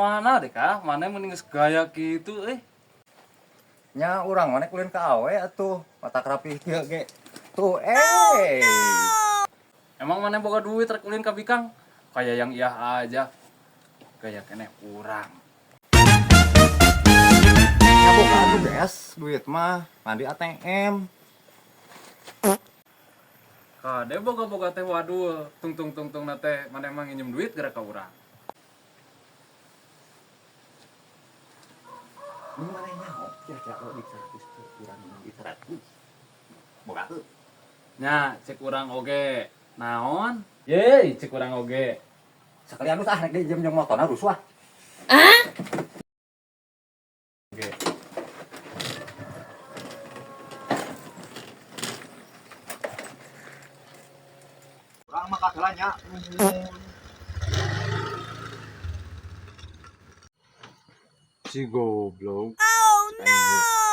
Ka mana deh kah? Mana mending geus gaya kitu euy. Nya urang mana kulin ka awe atuh, mata rapih kieu ge. Tuh eh. Emang mana boga duit rek ulin ka bikang? Kayak yang iya aja. Gaya keneh urang. Nya boga atuh beas duit mah, mandi ATM. Kade boga-boga teh waduh, tung tung tung tung na teh mana emang nginjem duit geura ka urang. Ini mana nyaho kira-kira kalau di 100 teh urang di 100. Boga tuh. Nya cek urang oge. Naon? Ye, cek urang oge. Sekalian ah rek dijem jeung motona rusuh. Oge. Urang mah kaheula nya. Si goblok. Oh no!